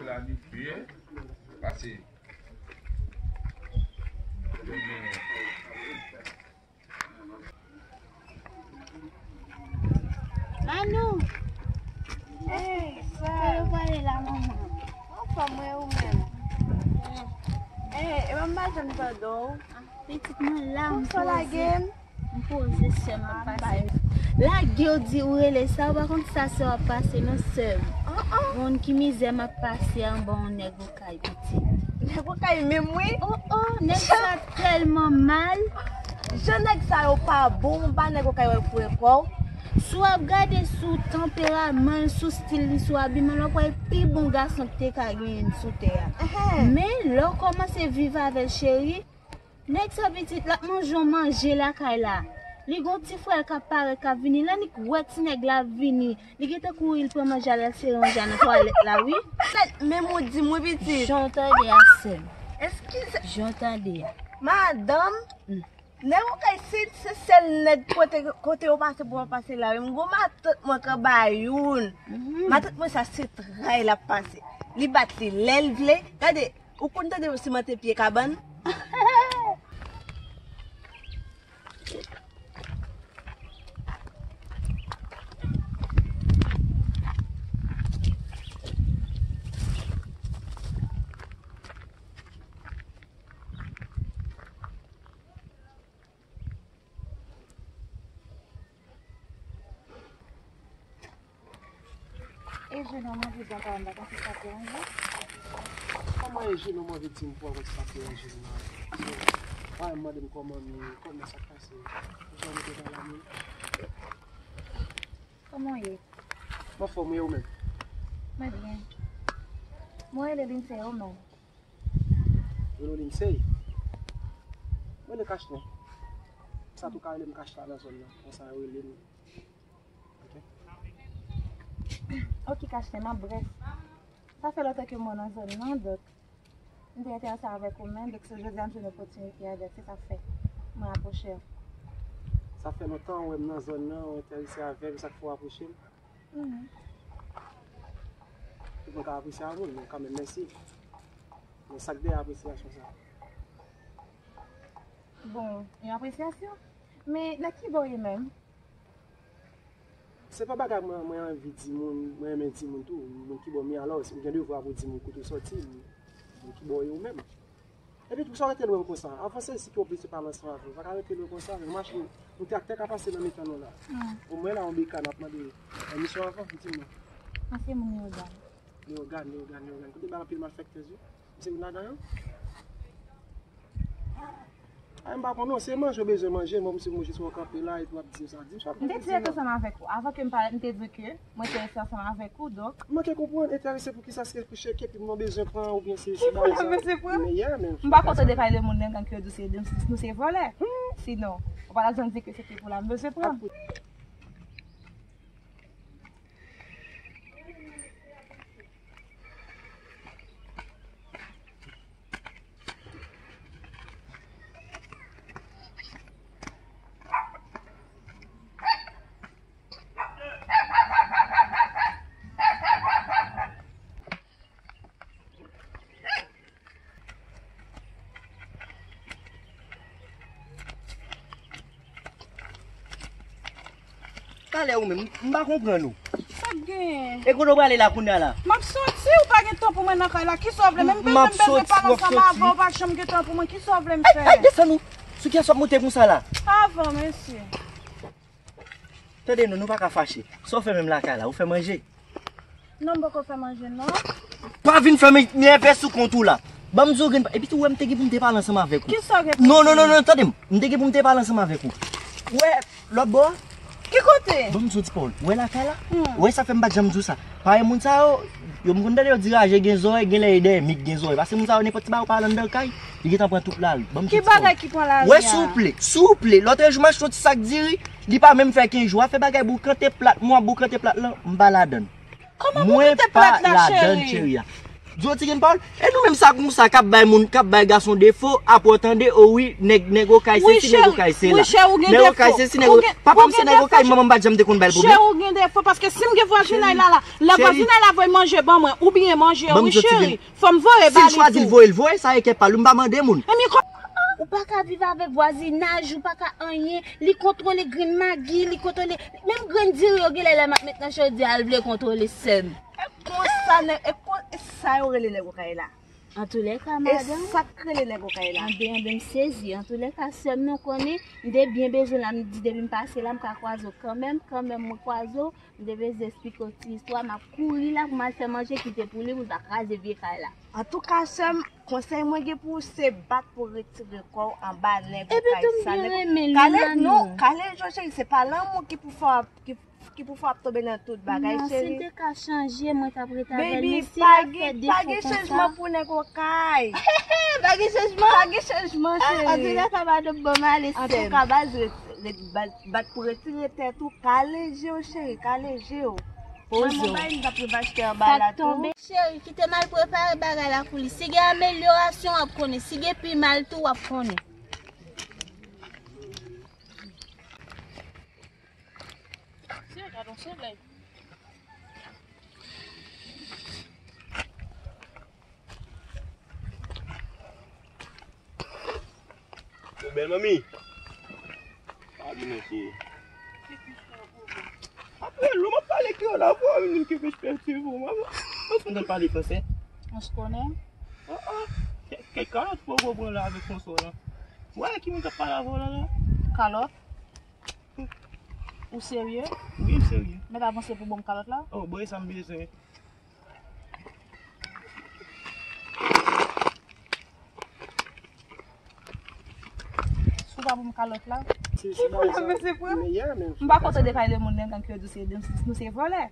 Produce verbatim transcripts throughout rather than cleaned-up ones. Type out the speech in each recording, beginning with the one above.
Abitye, pase. Manou! Ey, sè! Kòman w ale la, manman? Anfòm, wi, ou menm? Ey, e manman pa janm tande w? Ah, pitit mwen la, m poze. Ou lage m? M poze, sè m, m ap pase. Lage w di ou rele sa, ou pa konn sa sè w ap pase, non, sè m. Moun ki mizè m ap pase anba yon nèg okay, pitit. Nèg okay menm, wi. Oh, oh, nèg sa tèlman mal. Jan nèg sa yo pa bon, m pa nèg okay wè foure kò w. Si w ap gade sou tanperaman l, sou stil li, sou abiman l, w ap wè pi bon gason ki te ka genyen sou tè a. Men, lè w kòmanse viv avè l, cheri, nèg sa pitit, l ap manje yon manje lakay la. Li gon ti frè l k ap parèt, k ap vini. Lè Nik wè ti nèg la ap vini, li gentan kouri, l pran manje a, l al sere manje a nan twalèt la, wi. Menm ou di m, wi, pitit. Jan w tande a, sè m. Eskize. Jan w tande a. Madanm, nèg ou kay se, se sèl nèg kote, kote yo pase pou yo pase la, wi. M gon matant mwen k anba youn. Matant mwen sa se tray l ap pase. Li bat li lè l vle. Gade, ou konn tande yo simante pye kabann? E jenou m anvi di anpil, m pa konn si sa te yon jou. Kòman e jenou m anvi di m pou wè si sa te yon jou nan? Mwen mande m kòman m ye, kòman sa k pase, jan m te pale a moun. Kòman w ye? M anfòm, e ou menm? Mwen byen. Mwen rele Lindsay, ou menm? Rele w Lindsay? Mwen rele Kachnen. Sa tou ka rele m Kach la nan zòn nan. Konsa yo rele m. Ok. Ok, Kachnen, m ap brèf. Sa fè lontan ke mwen nan zòn nan, donk, m te enterese avèk ou menm, donk se jodi a m jwenn opòtinite avèk, se sa k fè mwen apwoche w. Sa fè lontan ou wè m nan zòn nan, ou enterese avè m, sa k fè w apwoche m? Mhm. Tout moun ka apresye a moun, men kanmenm, mèsi. Men sa k dèyè apresyasyon sa? Bon, yon apresyasyon? Men nan ki bò w ye menm? Se pa bagay mwen, mwen anvi di moun, mwen renmen di moun tou, moun ki bò m ye, alò, si w gen devwa pou di moun kote w sòti, moun ki bò w ye ou menm. Epi tou sa w rete lwen m konsa. Avanse isit ke w oblije pale ansanm avè w. Ou pa ka rete lwen konsa. Yon machin, yon traktè ka pase nan mitan nou la. Hmm. Ou mwen la, yon bekàn ap mande pèmisyon avan, di m non. An se moun Leyogàn. Leyogàn, Leyogàn, Leyogàn. Kote bay anpil malfektè, wi. Se youn ladan yo? Ay, m pa konn non, se manje w bezwen manje, mwen, m se manje, si w kanpe la, epi w ap di m sa, di m sa. M te dirèk ansanm avèk ou. Avan ke m pale, m te di ke mwen enterese ansanm avèk ou, donk. M manke konprann, enterese pou kisa, se pou cheke, epi mwen bezwen pran, oubyen se, se bagay sa. Ki pwoblèm, mesye, pran? Men, yeah, men. M pa kontan de pale de moun nan gang ke yo di se, nou se vòlè. Hmm. Sinon, ou pa ta janm di ke se te pou la m bezwen pran. Talè ou menm, m pa konprann ou. Sa k genyen? E kote w prale la kounye a la? M ap soti, ou pa gen tan pou mwen nan kay la. Kisa w vle? Menm m bezwen pale ansanm avè w, ou pa janm gen tan pou mwen. Kisa w vle m fè? Ay, desann ou. Sou kiyès w ap monte konsa la? Avan, mesye. Tande non, nou pa ka fache. Sa w fè menm lakay la? Ou fè manje? Non, m poko fè manje, non. Pa vin fè men, men enpè sou kont ou la. Ban m di w grenn pa, epi tou, w wè m te gen pou m te pale ansanm avèk ou. Kisa w gen pou di? Non, non, non, non, tande m. M te gen pou m te pale ansanm avèk ou. Ou wè, lòt bò a? Ki kote? Ban m di w ti pawòl. Ou wè lakay la? Hmm. Ou wè sa fè m pa t janm di w sa. Parèy moun sa yo, yo m konn tande yo di raje gen zòrèy, genlè e dèyè mit gen zòrèy. Paske moun sa yo, nenpòt ti bagay ou pale anndan kay, li gentan pran tout lari. Ban m di w ti pawòl. Ki bagay ki pran lari a? Ou wè, souple, souple. Lòt jou m achte yon ti sak diri, li pa menm fè kenz jou. Afè bagay boukante plat, mwen ap boukante plat lan, m pa ladann. Kòman boukante plat la, cheri? Mwen pa ladann, cheri a. Di w ti grenn pawòl, e nou menm sa konsa k ap bay moun, k ap bay gason defo, apre w tande, o wi, nèg, nèg okay se si, nèg okay se la. Nèg okay se si, nèg okay. Papa m se nèg okay, manman m pa t janm te konn ba l pwoblèm. Cheri, ou gen defo, paske si m gen vwazinay la, la, lè vwazinay la voye manje ban mwen, oubyen manje, wi, cheri, fò m voye ba li tou. Si l chwazi l voye, l voye, sa e kè pa l, m pa mande moun. Ou pa ka viv avèk vwazinaj, ou pa ka anyen. Li kontwole grenn magi, li kontwole, menm grenn diri yo genlè lè m ap met nan chodyè a, l vle kontwole sè m. E konsa nèg, e kon, e sa yo rele nèg okay la. Antoulèka, madanm. E sa k rele nèg okay la. Anben, anben, m sezi. Antoulèka, sè m, nou konnen, m te byen bezwen la, m di depi m pase la, m ka kwaze w kanmenm, kanmenm mwen kwaze w, m te bezwen esplike w ti istwa, m ap kouri la pou m al fè manje, kite pou li, pou l pa kraze vye kay la. Antouka, sè m, konsèy mwen gen pou ou, se bat pou retire kò w anba nèg okay sa. Epi tou m byen renmen l, wi, Manou. Kale, non, kale, Jocheri, se pa lanmou ki pou fè w ap, ki ki pou fè w ap tonbe nan tout bagay, cheri. Non, si l te ka chanje, mwen t ap ret avè l, men si l ap fè defo konsa. Baby, pa gen, pa gen chanjman pou nèg okay. Pa gen chanjman? Pa gen chanjman, cheri. Antoulèka, madanm, ban m ale, sè m. Antouka, baz, ret, ret, bat, bat pou retire tèt ou, kale je w, cheri, kale je w. Poze w. Manman Bayin t ap rive achte anba la tou. Cheri, kite m al prepare bagay la pou li. Si gen amelyorasyon, w ap konnen. Si gen pi mal tou, w ap konnen. Sye, gad yon solèy. Ou bèl, manmi. Pa vin, mesye. Apre lou, m ap pale kreyòl avè w, vin ke pèspektiv ou. Mwen, mwen konn pale fransè. Mwen konnen. Ah, ah. Kèk, kèk kalòt pou w pran la avèk François la. Wè ki moun k ap pale avè w la, la? Kalòt? Ou serye? Wi, m serye. Mèt avanse pou ban m kalòt la? Oh, bon, e sa m bezwen. Si w pa ban m kalòt la? Si, si, ba ou sa. M pa kontan de kay lemonn nan, tank yo di se, nou se vòlè.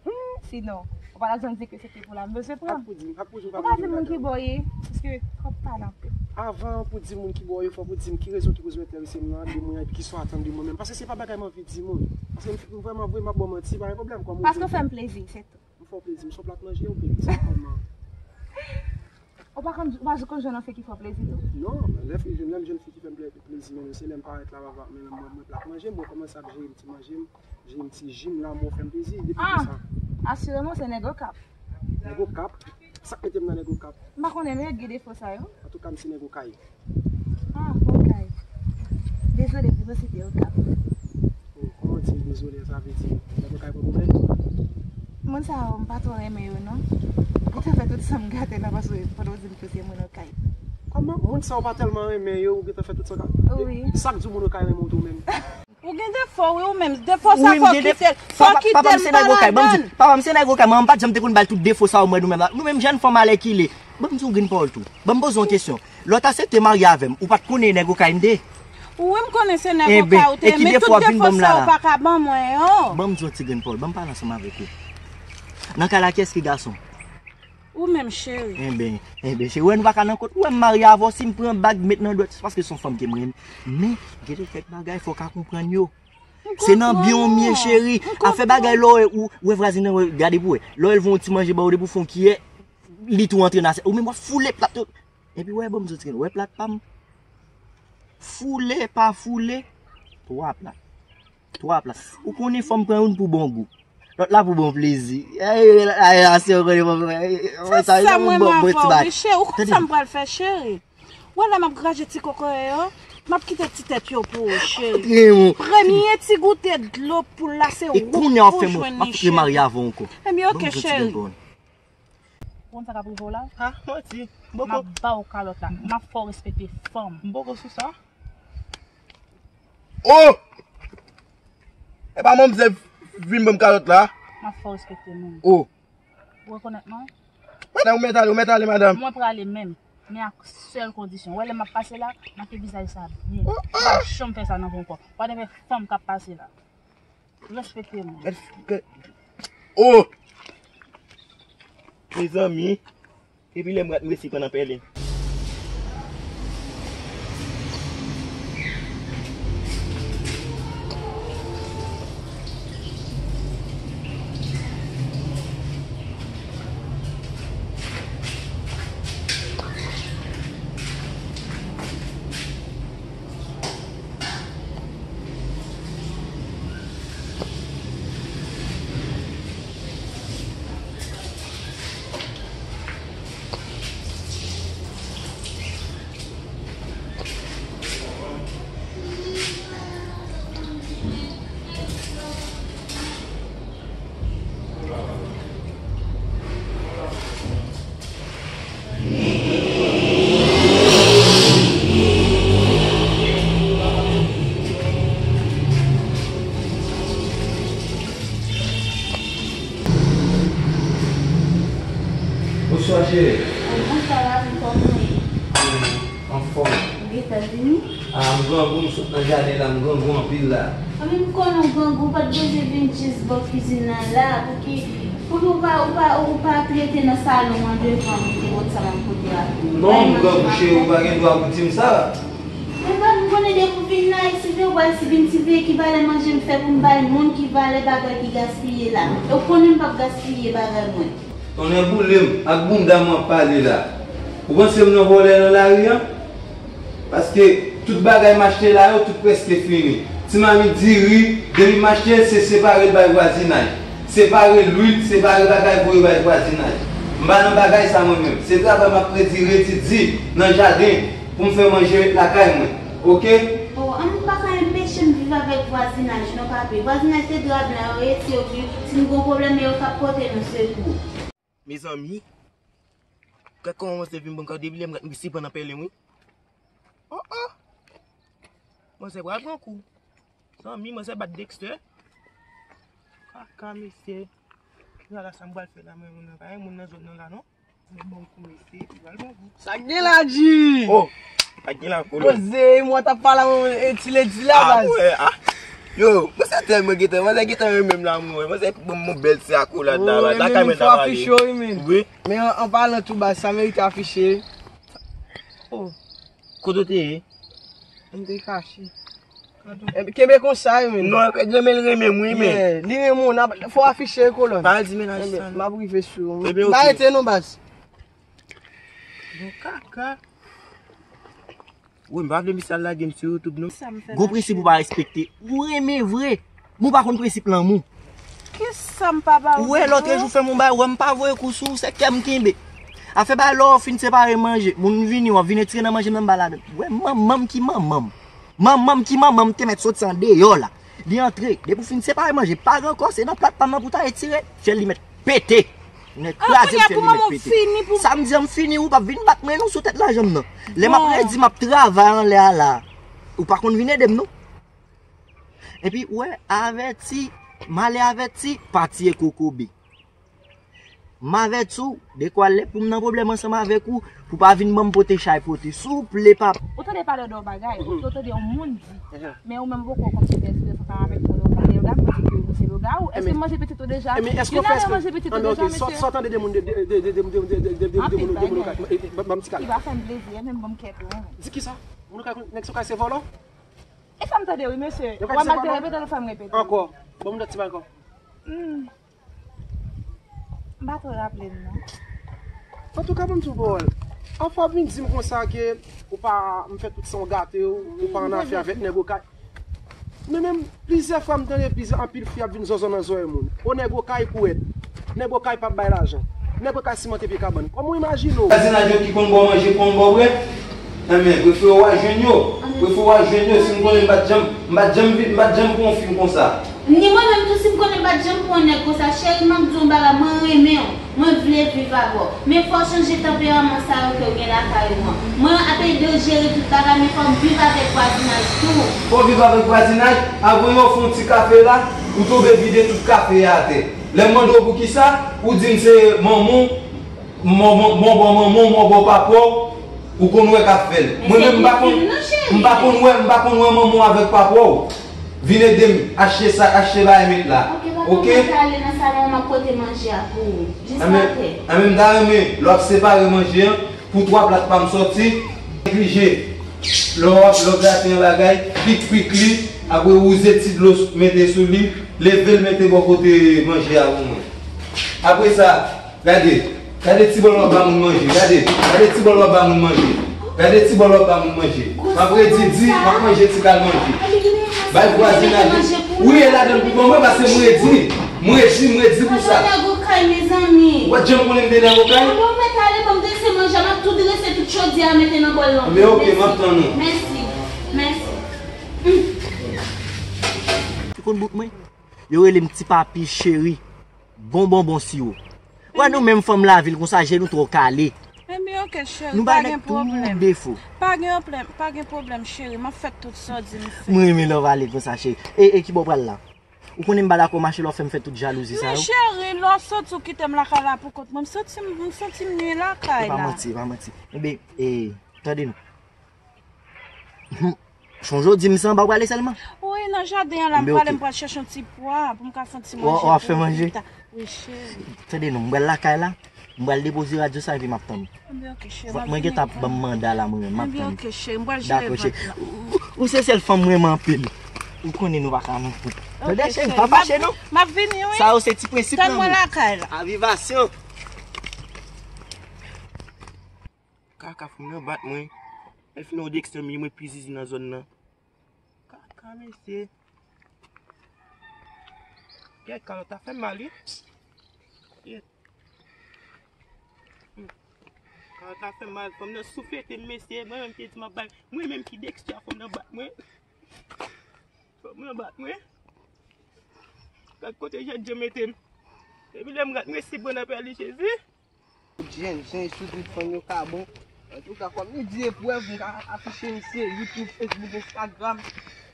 Sinon, ou pa t ap janm di ke se Pou la m bezwen pran. Ak pou di m, ak pou di m pa bezwen pran. Ou pa di moun ki bò w ye, paske kòb pa nan pè. Avan pou di moun ki bò w ye, fòk ou di m ki rezon ki pou enterese m nan de moun an, epi kisa w atann de mwen menm. Paske se pa bagay m anvi di moun. Paske m, m vrèman vre, m ap ba w manti, pa gen pwoblèm, kòm ou di. Paske w fè m plezi, se tou. M fè w plezi, m se yon plat manje, ou plezi sa kòman. Ou pa konn, ou pa konn jwenn yon fi ki fè w plezi tou? Non, lè fi, lè m jwenn fi ki fè m plè-, plezi, men se lè m parèt la, m ap, men mwen, mwen plat manje, mwen kòmanse ap jere m ti manje m. Jim, ti Jim la, mwen fè m plezi, depi konsa. Asireman, se nèg Okap. Nèg Okap? Sa k mete m nan nèg Okap? M pa konnen, men yo gen defo sa yo. Antouka, m se nèg Okay. Ah, Okay. Dezole, m te panse te Okap. Oh, kòman w di dezole, sa vle di nèg Okay pran pwoblèm? Moun sa yo, m pa twò renmen yo, non. Yo te fè tout san m gate nan, paske pandan w di m ke se moun Okay. Kòman? Moun sa yo pa tèlman renmen yo, ou gentan fè tout sa w ka. Wi. Sa k di w moun Okay renmen w tou menm? Ou gen defo, wi, ou menm. Defo sa, fò w kite l. Fò w kite l, m pa ladann. Papa m se nèg Okay, mwen m pa t janm te konn ba l tout defo sa ou wè nou menm la. Nou menm jèn fanm alèkile. Ban m di w grenn pawòl tou. Ban m poze w yon kesyon. Lè w t aksepte marye avè m, ou pa t konnen e nèg Okay m te? Wi, m konnen se nèg Okay ou te ye, men tout defo sa ou pa ka ban mwen yo. Ban m di w yon ti grenn pawòl, ban m pale ansanm avèk ou. Nan kay la, kiyès ki gason? Ou menm, cheri. Enben, enben, cheri, wè nou pa ka nan kont. Ou wè m marye avè w, si m pran bag, m met nan dwèt, se paske se yon fanm ke m renmen. Men, gen de kèk bagay, fò w ka konprann yo. Se nan byen w m ye, cheri. Afè bagay lè w wè, ou wè vwazin nan, wè, gade pou wè. Lè w wè l voye yon ti manje ba w depi w fè yon kiyè, li tou antre nan asyèt. Ou menm w ap foule plat tout. Epi wè, ban m di w ti grenn, wè plat pa m. Foule pa foule, twa plat. Twa plat. Ou konnen fò m pran youn pou bon gou. Lòt la pou bon plezi. Ay, ay, ay, asè, ou konnen, bon, bon, bon, sa, sa mwen bon, bon, ti bagay. Wi, cheri, ou konn sa m pral fè, cheri? Wè, lè m ap graje ti kokoye yo, m ap kite ti tèt yo pou ou, cheri. Premye ti goute dlo poul la, se ou pou jwenn li, cheri. Ebyen, oke, cheri. Ou konn sa k ap rive w la? Ha, manti. M ap ba w kalòt la. M ap fè w respekte fanm. M poko sou sa. Oh! E pa manmzèl vin ban m kalòt la? M ap fè w respekte moun. Oh! Ou rekonèt mwen? Madanm, ou mèt ale, ou mèt ale, madanm. Mwen prale menm, men ak sèl kondisyon. Wè, lè m ap pase la, make vizaj sa byen. Oh, oh! Ou pa janm fè sa nan ankò. Ou pa t fè fanm k ap pase la. Respekte mwen. Gad, gad. Oh! Mezanmi. Epi lè m rat, m resi pran nan pèlen. Bonswa cheri. Bonswa Rafi, kòman w ye? Anfòm. Ou gentan vini? Ah, m grangou, m sot nan jaden la, m grangou anpil la. Mwen menm m konnen w grangou, w pa t bezwen vin jis bò kizin nan la, pou ki, pou ki w pa, w pa, w pa t rete nan salon an devan m, pou ki wòt sa m ap pote a. Non, m grangou cheri, ou pa gen dwa pou di m sa. Men pa m konnen depi w vin la, e siveye w pral vin siveye ki valè manje m fè pou m bay moun, ki valè bagay ki gaspiye la. E w konnen m p ap gaspiye bagay mwen. Tonnè boule m ak bounda m w ap pale la. Ou panse m nan vòlè nan lari a? Paske tout bagay m achte la yo, tout prèske fini. Ti mamit diri, depi m achte l, se separe l bay vwazinaj. Separe lwil, separe bagay voye bay vwazinaj. M pa nan bagay sa mwen menm. Se travay m ap redi, redi di nan jaden pou m fè manje lakay mwen. Oke? Oh, an m pa ka enpeche m viv avèk vwazinaj non papi. Vwazinaj se dra blan yo ye, si yo vin, si n gon pwoblèm, e yo k ap pote nou sekou. Mezanmi, gad kòman manzè vin ban m kòd epi lè m gad m resi pran nan pèlen wi. Oh oh. Manzè pral pran kou. Zanmi, manzè bat Dexter. Kaka mesye. Kounya la sa m pral fè la mwen menm nan pa gen moun nan zòn nan la non. Mwen ban m kou mesye, li pral ban m kou. Sa k gen la G? Oh, sa k gen la kolòn. Poze, mwen t ap pale a mwen e ti ledi la baz. Ah, mwen, ah. Yo, mwen se tèlman gentan, mwen se gentan renmen m la mwen. Mwen se ban m yon bèl ti akolad la baz. Lakay mwen ta pale. Wi. Men an, an palan tou baz, sa merite afiche. Oh. Kote w te ye? M te kache. Kenbe konsa wi men. Non, renmen l renmen m wi men. Li renmen w, fò w afiche kolòn. Pa di mennaj sa. M ap rive sou ou. Pa rete non baz. Bon kaka. Wi, m pa vle misye al lage m sou YouTube non. Gon prensip ou pa respekte. Ou renmen vre. Men w pa konn prensip lanmou. Kisa m pa ba ou? Ou wè lòt jou fè m yon bagay, ou wè m pa voye kou sou ou, se kè m kenbe. Afè bagay lè w fin separe manje, moun vini, w ap vin retire nan manje m nan m ba ladan. Ou wè manman m ki manman m. Manman m ki manman m te mèt soti andeyò la. Li antre, depi w fin separe manje, pa gen ankò, se nan plat pa m nan pou w ta retire, fyèl li mèt pete. Nèg kraze m fyèl li mèt pete. Sa m di an m fini, ou p ap vin bat mwen non sou tèt lajan m nan. Lè m ap redi m ap travay anlè a la, ou pa konn vin ede m non. Epi ou wè, avèti, male avèti, pa tiye kokobe. M avèti w, dekwa lè pou m nan pwoblèm ansanm avèk ou, pou pa vin ban m pote chay pote. Souple papa. Ou tande pale de yon bagay, ou tande yon moun di, men ou menm poko kòmsi tèt ou desann avèk moun ou konnen yo, gad moun di ke misye logawou. Èske w manje pitit ou deja? Vin ale manje pitit ou deja mesye. Sa w tande de moun, de moun, de moun, de moun, ban m ti kal. Li pa fè m plezi, e menm ban m kèt ou. Di kisa? Moun ou kal, nèg sou kay se vòlò? E sa m tande wi mesye. W ap mal te repete l, fè m repete. Ankò. Ban m yon lòt ti bagay ankò. Hmm. M pa twò raple m non. Antouka, ban m di w pawòl. Anfwa w vin di m konsa ke ou pa, m fè tout san w gate w, ou pa annafè avèk nèg okay. Men menm plizyè fwa m tande plizyè anpil fi ap vin zòzò nan zòrèy moun. O nèg okay pou èd. Nèg okay p ap bay lajan. Nèg okay simante pye kabann. Kòman w imajine w? Vwazinaj yo ki konn ba w manje, konn ba w bwè. Enben, prefere w al jwenn yo. Prefere w al jwenn yo. Si m konnen m pa t janm, m pa t janm, vi- m pa t janm pran yon fi konsa. Ni mwen menm tou, si m konnen m pa t janm pran yon nèg konsa, cheri, m ap di w yon bagay, mwen renmen w. Mwen vle viv avè w. Men fò w chanje tanperaman sa yo ke w gen lakay ou an. Mwen ap ede w jere tout bagay, men fò m viv avèk vwazinaj tou. Fò w viv avèk vwazinaj, avan yo fè yon ti kafe la, ou tonbe vide tout kafe a atè. Lè m mande w poukisa, ou di m se manman w, mò, mò, mò bò manman w, mò bò papa w, ou konn wè k ap fè l. Mwen menm m pa konn, m pa konn wè, m pa konn wè manman w avèk papa w. Vin ede m achte sa, achte bagay met la. Oke, papa, mwen prale nan salon an, m ap pote manje a pou ou. Jis atè. Enben, m ta renmen, lè w ap separe manje an, pou twa plat pa m sòti, neglije. Lè w ap, lè w graten yon bagay, pik, pik li, apre wouze ti dlo, mete sou li, leve l, mete bò kote manje a pou mwen. Apre sa, gade, gade ti bòl w ap ba moun manje, gade, gade ti bòl w ap ba moun manje, gade ti bòl w ap ba moun manje. M ap redi di, m ap manje ti kal manje. Bay vwazinaj yo. Wi, e ladan l pou ban mwen, paske m redi, m redi, m redi pou sa. Nèg okay, mezanmi. Ou pa t janm konnen m te nèg okay? Anben, ou mèt ale, ban m drese manje a, m ap tou drese tout chodyè a, mete nan bòl lan. Anben, oke, m ap tann ou. Mèsi. Mèsi. Ou konn bout mwen? Yo rele m Ti Papi Cheri. Bon bonbon siwo. Wè nou menm fanm lavil konsa, je nou twò kale. Enben, oke, cheri, pa gen pwoblèm. Nou bay nèg tout defo. Pa gen pwoblèm, pa gen pwoblèm, cheri. M ap fè tout sa w di m fè. Mwen renmen lè w pale konsa, cheri. E, e ki bò w pral la? Ou konnen m pa dakò mache lè w fè m fè tout jalouzi sa yo. Men cheri, lè w soti w kite m lakay la pou kont mwen, m santi m, m santi m nwi lakay la. E pa manti, e pa manti. Ebyen, e, tande non. Sonje w di m se anba w prale sèlman? Wi, nan jaden an la, m prale, m pral chèche yon ti pwa pou m ka fè yon ti manje. W ap fè manje? Wi, cheri. Tande non, m pral lakay la, m pral depoze radyo sa epi m ap tann ou. Ebyen, ok, cheri. Vant mwen gentan ap ban m manda la, mwen menm, m ap tann ou. Ebyen, ok, cheri, m pral jere vant la. Dakò, cheri. Ou, ou se sèl fanm mwen renmen anpil. Ou konnen nou pa ka manke. Tande, cheri, pa fache non. M ap vini, wi. Sa yo se ti prensip lanmou. Tann mwen lakay la. Avivasyon. Kaka fanm nan bat mwen. Lè fini yon dekstèmiye mwen pi zizi nan zòn nan. Kaka mesye. Kèt kalòt ta fè m mal wi. Kèt. Hmm. Kalòt ta fè m mal. Fanm nan souflete m mesye. Mwen menm ki di m ap bay. Mwen menm ki dekstè fanm nan bat mwen. Fanm nan bat mwen. Gad kote jèt je mete m. Epi lè m gad mwen si bon apè li Jezi. Tout jèn jan sou tout fanm yo ka bon. Antouka, kòm li di eprèv, m ka afiche misye, YouTube, Facebook, Instagram,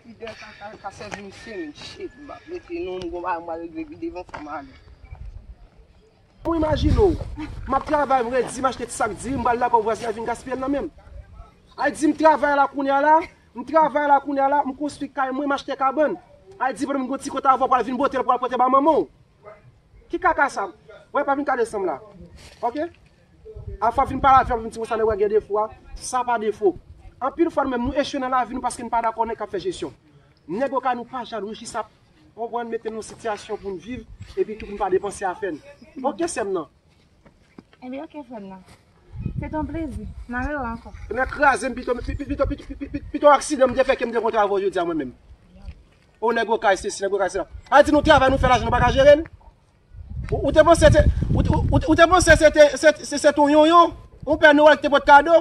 Twitter, ka, ka, ka sèvi misye, men shit, m ap mete non, m gon bagay m pral regle pi devan, fò m ale. Ou imajine w, m ap travay, m redi, m achte ti sak diri, m pral lakay vwazen an vin gaspiye l nan men m. Ay di m travay la kounye a la, m travay la kounye a la, m konstwi kay mwen, m achte kabann. Ay di pandan m gon ti kòt avè w pral vin bwote l, pral pote ba manman w. Ki kaka sa? Wè, pa vin kale san m la. Ok? Afwa vin pale avè m, vin di konsa nèg wè gen defo a. Sa pa defo. Anpil fwa nou menm nou echwe nan lavi nou paske nou pa dakò nèg k ap fè jesyon. Nèg okay nou pa jan nou jis ap konprann mete nou sitiyasyon pou n viv epi tou pou n pa depanse afè n. Ok, sè m nan. Ebyen, ok, frè m nan. Se te yon plezi. N a rewè ankò. Nèg kraze m pito, pi- pi- pito, pito, pito, pito, pito aksidan m te fè ke m te kontre avè w jodi a mwen menm. O nèg okay sesi, nèg okay sela. A di nou travay nou fè lajan nou pa ka jere l. Ou, ou te panse se, ou, ou, ou, ou te panse se te, se, se, se ton yonyon, yon pè Nwèl ki te pot kado?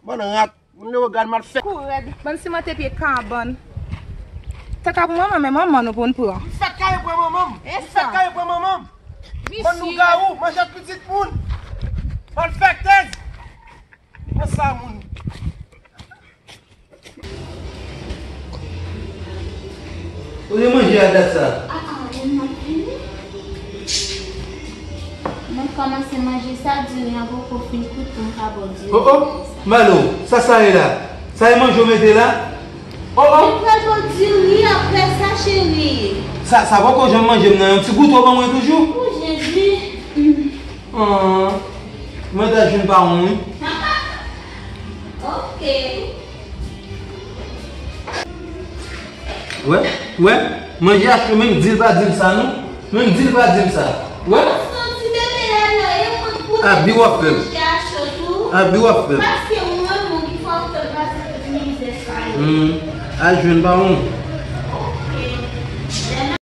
Bann rat, moun lewogan mal fèt. Kou rèd, bann siman te pye kabann. Kaka pou manman, men manman nou pou n pran. M fèk kare pran manman m. M fèk kare pran manman m. Bann lougawou, manjèt pitit moun. Malfektèz. Mwen sa moun. Kote manje a dat sa? Ah, ah, men m ap vini. Mwen kòmanse manje sa, diri an poko fin kout pou m ka bò diri. Oh, oh, Malo, sa sa ye la? Sa e manje w mete la? Oh, oh. Mwen pral bò diri apre sa, cheri. Sa, sa poko janm manje m nan, yon ti goute w ban mwen toujou? Oh, Jezi. Ah, mwen ta jwenn pa won wi. Ok. Wè, wè, manje a cho, menm di l pa di m sa non. Menm di l pa di m sa. Wè? Santi bebe la nan e mwen pou abi w ap fè m. Manje a cho tou. Abi w ap fè m. Paske mwen moun ki fò fè pase tout mizè sa yo. Hmm, al jwenn pa won.